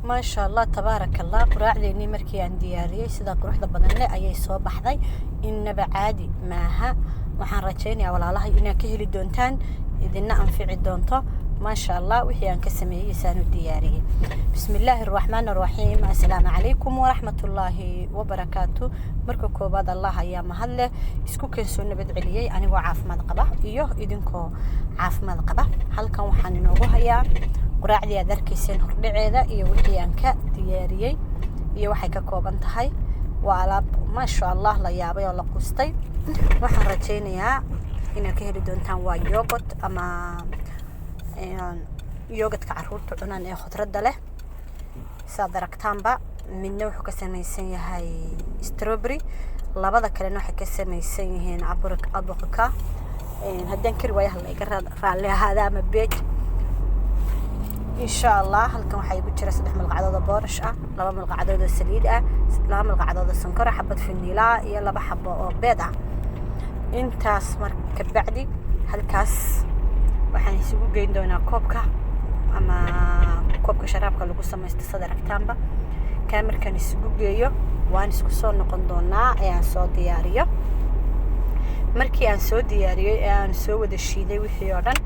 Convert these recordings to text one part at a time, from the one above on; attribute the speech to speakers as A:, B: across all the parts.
A: Maasha Allah, tabaaraka Allah. Quraacdeennii markii aan diyaariyey, sida quruxda badan leh ayay soo baxday. Innaba caadi maaha. Waxaan rajaynayaa, walaalahay, inaad ka heli doontaan, idina anfici doonto, maasha Allah, wixii aan ka sameeyey, saan u diyaariyey. Bismi illaahi araxmaan araxiim. Assalaamu calaykum waraxmatullaahi wabarakaatu. Marka koowaad, Allah ayaa mahad leh isku keen soo nabad celiyey anigoo caafimaad qaba iyo idinkoo caafimaad qaba. Halkan waxaan inoogu hayaa quraacdii aad arkayseen hordhaceeda iyo wixii aan ka diyaariyey iyo waxay ka kooban tahay. Waa alaab, maasha Allah, la yaabay oo la qustay. Waxaan rajaynayaa inaad ka heli doontaan. Waa yogurt ama yogurtka caruurta cunaan ee khudradda leh. Saad aragtaanba, midna wuxuu ka samaysan yahay strawberry, labada kalena waxay ka samaysan yihiin apricot. Haddaan kari waayo, hala iga raalli ahaada, ama peach, insha Allah. Halkan waxaa igu jira 3 malqacadood oo boorash ah, 2 malqacadood oo saliid ah, 2 malqacadood oo sonkor, xabad vanilla iyo 2 xabo oo beed ah. Intaas marka bacdi, halkaas waxaan isugu geyn doonaa koobka ama koobka sharaabka lagu samaysto. Sad aragtaanba, kaa markaan isugu geeyo, waan isku soo noqon doonaa ee aan soo diyaariyo. Markii aan soo diyaariyey ee aan soo wada shiiday wixii oo dhan,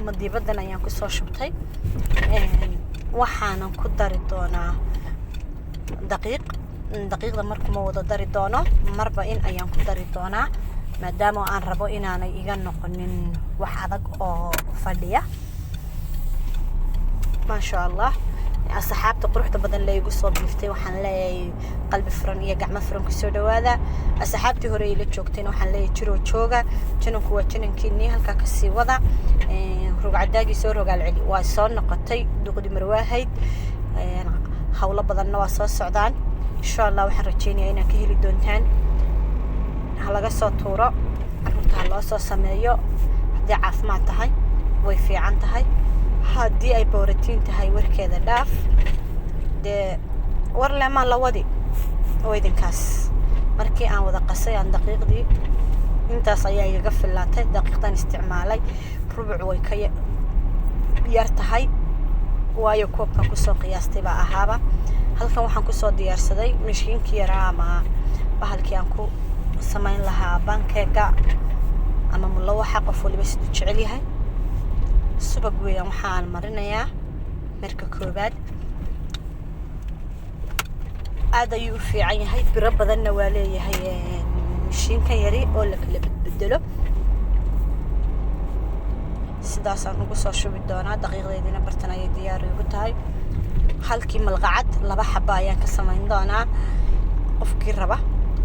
A: madiibadan ayaan kusoo shubtay. Waxaanan ku dari doonaa daqiiq. Daqiiqda markuma wada dari doono, marba in ayaan ku dari doonaa, maadaama aan rabo inaanay iga noqonin wax adag oo fadhiya. Maasha Allah, asxaabta quruxda badan la igu soo biiftay, waxaan leeyahay qalbi furan iyo gacmo furan kusoo dhawaada. Asxaabtii hore ila joogtayna waxaan leeyahay jiroo jooga. Jananku waa janankiinii, halkaa kasii wada. Rogcadaagii soo rogaal celi waa soo noqotay duqdi marwaahayd. Howlo badanna waa soo socdaan, insha Allah. Waxaan rajeynayaa inaad ka heli doontaan. Ha laga soo tuuro caruurta, ha loo soo sameeyo. Haddii caafimaad tahay, way fiican tahay. Haddii ay borotiin tahay, warkeeda dhaaf. Dee war leemaa la wadi oo idinkaas. Markii aan wada qasay aan daqiiqdii, intaas ayaa igaga fillaatay. Daqiiqdan isticmaalay rubuc way ka yar tahay, waayo koobkan kusoo qiyaastay baa ahaaba. Halkan waxaan kusoo diyaarsaday mashiinkii yaraa ama bahalkii aan ku samayn lahaa pancake-ga ama mulawaxa, qof waliba siduu jecel yahay. Subag weeyaan waxaan marinayaa. Marka koobaad, aad ayuu u fiican yahay, biro badanna waa leeyahay mashiinkan yari oo la kala bedbedelo. Sidaasaan ugu soo shubi doonaa. Daqiiqdeediina bartan ayay diyaar igu tahay. Halkii malqacad 2 xaba ayaan ka samayn doonaa.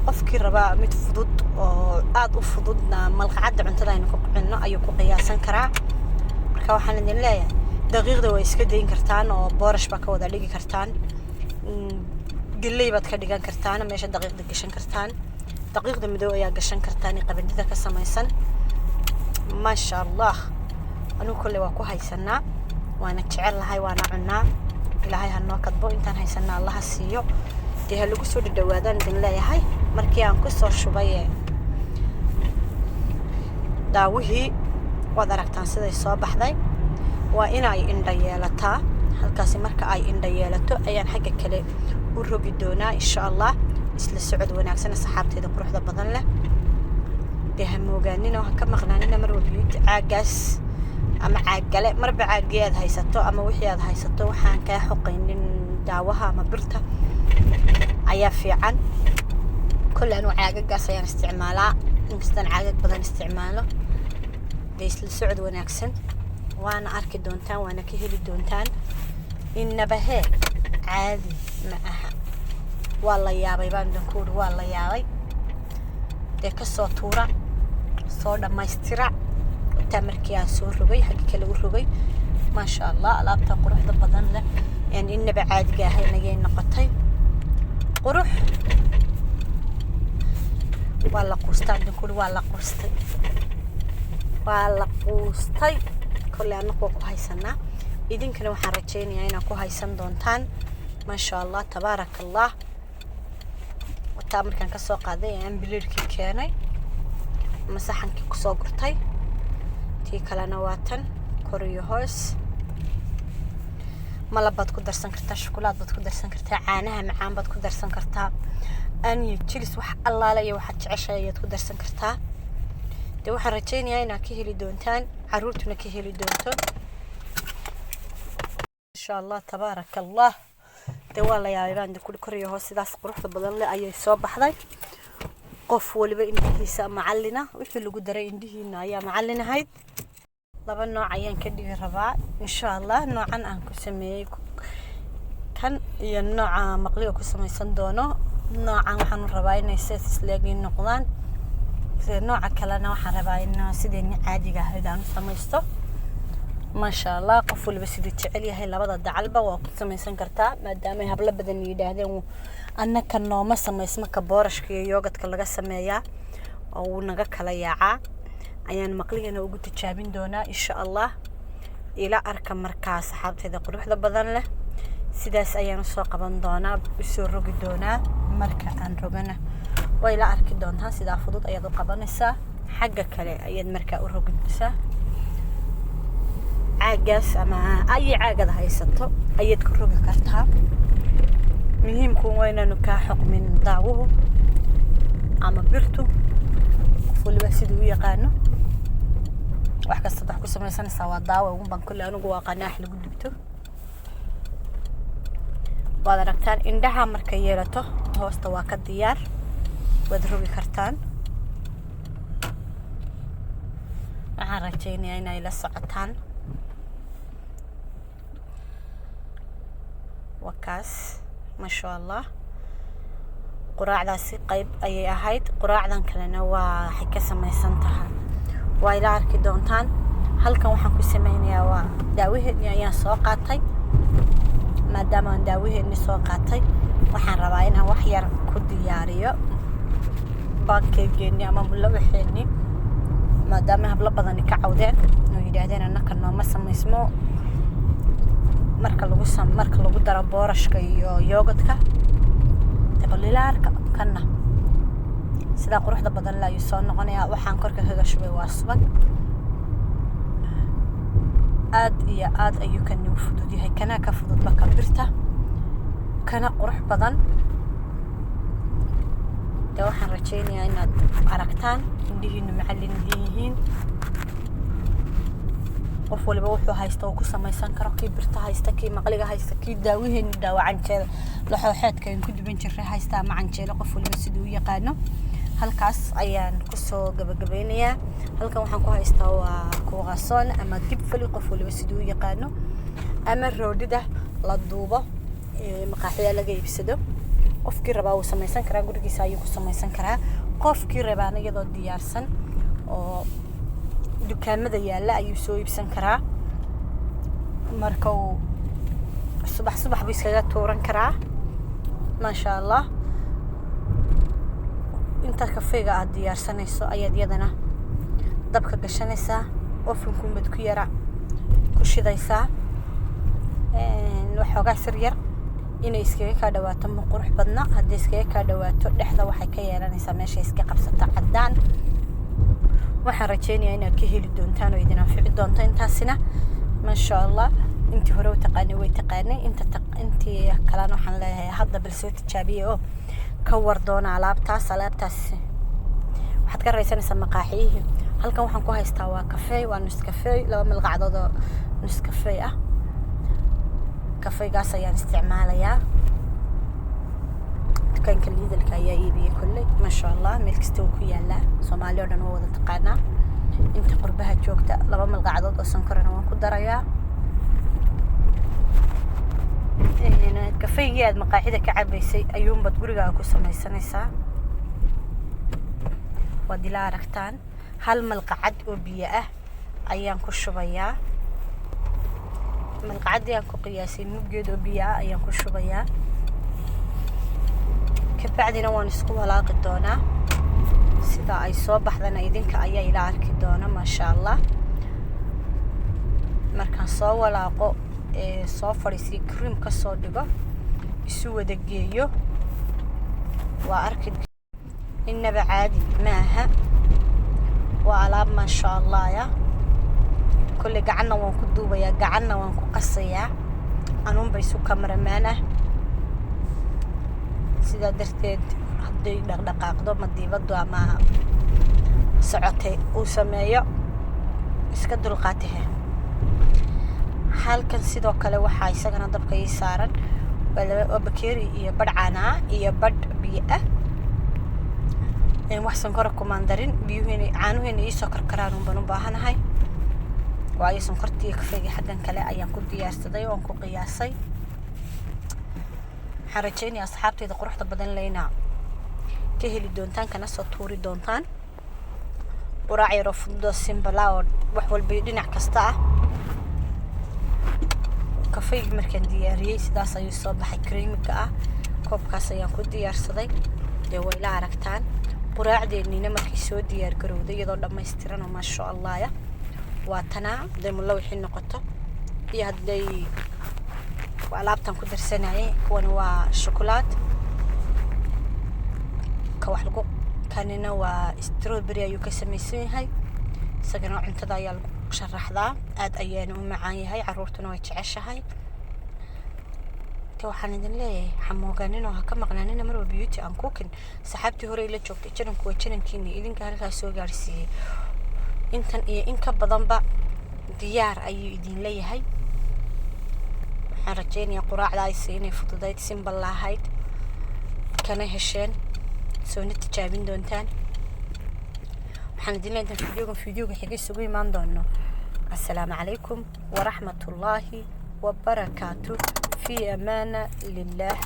A: Qofkii raba mid fudud oo aada u fududna, malqacadda cuntada aynu ku cunno ayuu ku qiyaasan karaa. Marka waxaan idin leeyahay, daqiiqda waa iska dayn kartaan oo boorash baa ka wada dhigi kartaan, galley baad ka dhigan kartaan, meesha daqiiqda gashan kartaan. Daqiiqda madow ayaa gashan kartaan ee qabandida ka samaysan. Maasha Allah, anigu kolley waa ku haysanaa, waana jecel lahay, waana cunaa. Ilaahay ha noo kadbo, intaan haysanaa Allaha siiyo. Dee ha lagu soo dhadhawaadaan idin leeyahay. Markii aan kusoo shubay daawihii, waad aragtaan siday soo baxday. Waa inay indha yeelataa halkaasi. Marka ay indha yeelato ayaan xagga kale u rogi doonaa, insha Allah. Isla socod wanaagsan, asxaabteeda quruxda badan leh. Dee ha moogaanina, ha ka maqnaanina marwa Beauty. Caagaas ama caaggale, marba caagii aad haysato ama wixii aad haysato, waxaan kaa xoqaynin daawaha ama birta ayaa fiican. Kolle anuu caagagaas ayaan isticmaalaa, inkastaan caagag badan isticmaalo. Dee isla socod wanaagsan. Waana arki doontaan, waana ka heli doontaan. Innaba hee caadi ma aha. Waa la yaabay baan idinku uri, waa la yaabay. Dee kasoo tuura, soo dhammaystira. Intaa markii aan soo rogay, xagga kale u rogay, maasha Allah, alaabta quruxda badan leh aan innaba caadiga ahayn ayay noqotay. Qurux waa la quustaa idinku uri, waa la quustay, waa la quustay. Kolley annagu waa ku haysanaa, idinkana waxaan rajaynayaa inaad ku haysan doontaan. Maasha Allah, tabaaraka Allah. Wataa markaan kasoo qaaday ee aan biliirkii keenay ama saxankii kusoo gurtay. Tii kalena waa tan, kor iyo hoos. Malab baad ku darsan kartaa, shukulaad baad ku darsan kartaa, caanaha macaan baad ku darsan kartaa, aniyo jilis, wax allaale iyo waxaad jeceshahay ayaad ku darsan kartaa. Dee waxaan rajaynayaa inaad ka heli doontaan, caruurtuna ka heli doonto, insha Allah. Tabaaraka Allah. Dee waa la yaabay baan kuli. Koriyo hoos sidaas quruxda badan leh ayay soo baxday. Qof waliba indhihiisa macallina, wixii lagu daray indhihiina ayaa macallin ahayd. Laba nooc ayaan ka dhigi rabaa, insha Allah. Noocan aan ku sameeyey kan iyo nooca maqliga ku samaysan doono. Noocan waxaan rabaa inay size isleegiin noqdaan. Sida nooca kalena waxaan rabaa in sideeni caadiga ahayd aan u samaysto. Maasha Allah, qof waliba siduu jecel yahay labada dacalba waa ku samaysan kartaa, maadaama ay hablo badan yidhaahdeen annaka nooma samaysma ka boorashka iyo yogurtka laga sameeyaa oo wuu naga kala yaacaa. Ayaan maqligana ugu tijaabin doonaa, insha Allah. Ila arka markaa, saxaabteeda quruxda badan leh. Sidaas ayaan usoo qaban doonaa, usoo rogi doonaa. Marka aan rogana way la arki doontaa. Sidaa fudud ayaad u qabanaysaa, xagga kale ayaad markaa u roginaysaa. Caagaas ama ay caagada haysato ayaad ku rogi kartaa. Muhiimku waa inaanu kaa xoqmin daawuhu ama birtu, qof waliba siduu u yaqaano. Wax kasta wax ku samaysanaysaa waa daawa uun baan kolley anigu waa qanaax lagu dubto. Waad aragtaan, indhaha markay yeelato hoosta waa ka diyaar, waad rogi kartaan. Waxaan rajaynayaa inay la socotaan. Waa kaas, maasha Allah. Quraacdaasi qayb ayay ahayd, quraacdan kalena waa waxay ka samaysan tahay, waa ila arki doontaan. Halkan waxaan ku sameynayaa waa daawaheedni ayaan soo qaatay. Maadaama aan daawaheedni soo qaatay, waxaan rabaa inaan wax yar ku diyaariyo pancake-geenni ama mulawaxeenni, maadaama hablo badani ka cawdeen oo yidhaahdeen annaka nooma samaysmo marka lagu daro boorashka iyo yogurtka. Balilaarka kanna sidaa quruxda badan la ayuu soo noqonayaa. Waxaan korka kaga shubay waa subag. Aad iyo aad ayuu kani u fudud yahay, kanaa ka fududba ka birta, kana qurux badan. Dee waxaan rajaynayaa inaad aragtaan, indhihiinu macallin idin yihiin. Qof waliba wuxuu haysta uu ku samaysan karo, kii birta haysta, kii maqliga haysta, kii daawaheeni daawa canjeela laxooxeedka aan ku duban jiray haysta ama canjeelo, qof waliba siduu u yaqaano. Halkaas ayaan kusoo gabagabeynayaa. Halkan waxaan ku haystaa waa croissant ama gipfeli, qof waliba siduu u yaqaano, ama roodhida la duubo ee maqaaxiya laga iibsado. Qofkii rabaa wuu samaysan karaa, gurigiisa ayuu ku samaysan karaa. Qofkii rabaana iyadoo diyaarsan oo dukaamada yaalla ayuu soo iibsan karaa. Marka uu subax subax buu iskaga tuuran karaa, maasha Allah. Inta kafeega aad diyaarsanayso ayaad iyadana dabka gashanaysaa, ovenkuunbaad ku yara ku shidaysaa waxoogaa sir yar. Inay iskaga kaa dhawaato ma qurux badna. Haddii iskaga kaa dhawaato, dhexda waxay ka yeelanaysaa meesha iska qabsato caddaan. Waxaan rajaynayaa inaad ka heli doontaan oo idin anfici doonto intaasina, maasha Allah. Intii hore u taqaanay way taqaanay, inta intii kalena waxaan leeyahay hadda bal soo tijaabiye oo ka war doona alaabtaas. Alaabtaas waxaad ka raysanaysaa maqaaxiyihii. Halkan waxaan ku haystaa waa kafee, waa nus kafee, 2 milqacdood oo nus kafee ah. Kafeegaas ayaan isticmaalayaa. Dukaanka Lidlka ayaa iibiyay kolley, maasha Allah. Meel kasta uu ku yaalaa, Soomaali oo dhan waa wada taqaanaa inta qurbaha joogta. 2 milqacdood oo sonkorana waan ku darayaa. Kafeygii aad maqaaxida ka cabaysay ayuunbaad gurigaaga ku samaysanaysaa. Waad ila aragtaan. Hal malqacad oo biyo ah ayaan ku shubayaa. Malqacaddii aan ku qiyaasay muggeed oo biyo ah ayaan ku shubayaa. Kabacdina waan isku walaaqi doonaa. Sida ay soo baxdana idinka ayaa ila arki doona, maasha Allah. Markaan soo walaaqo ee soo fadhiisiyo, cream ka soo dhigo, isu wada geeyo, waa arki. Innaba caadi maaha, waa alaab maasha Allah. Ya kolley gacanna waan ku duubayaa, gacanna waan ku qasayaa. Anuunba isu cameraman ah. Sidaa darteed hadday dhaqdhaqaaqdo madiibadu ama socotay uu sameeyo, iska dulqaatahe. Halkan sidoo kale waxaa isagana dabka ii saaran waa bakeeri iyo badh caanaa iyo badh biyo ah. Wax sonkora kumaan darin. Biyuhiina caanuhiina iisoo karkaraan unbaan u baahanahay, waayo sonkortii iyo kafeygii xaggan kale ayaan ku diyaarsaday oon ku qiyaasay. Waxaan rajaynayaa asxaabteyda quruxda badan leyna ka heli doontaan, kana soo tuuri doontaan quraac yaroo fududoo simple ah oo wax walba iyo dhinac kasta ah. Kafeygii markaan diyaariyey sidaas ayuu soo baxay, creamy-ga ah. Koobkaas ayaan ku diyaarsaday. Dee way la aragtaan quraacdeennina markay soo diyaar garowday iyadoo dhammaystiran oo maasha Allahya. Waa tanaa. Hadday mulla wixii noqoto iyo hadday alaabtan ku darsanayay, kuwani waa shukulaad ka wax lagu, kanina waa strawberry ayuu ka samaysan yahay. Isagana cuntada ayaa lagu sharaxdaa, aad ayaana u macaan yahay, caruurtuna way jeceshahay. Te waxaan idin leeyahay xamooganin oo ha ka maqnaanina Marwa Beauty and Cooking. Saxaabtii hore ila joogtay, channel-ku waa channel-kiina, idinka halkaas soo gaarsiiyey. Intan iyo in ka badanba diyaar ayuu idin leeyahay. Waxaan rajaynayaa quraacdaasi inay fududayd, simple lahayd, kana hesheen, soona tijaabin doontaan. Waxaan idin leeyahay videogan videoga xiga isugu imaan doono. Assalaamu calaykum waraxmatullaahi wabarakaatu. Fi amaana lillaah.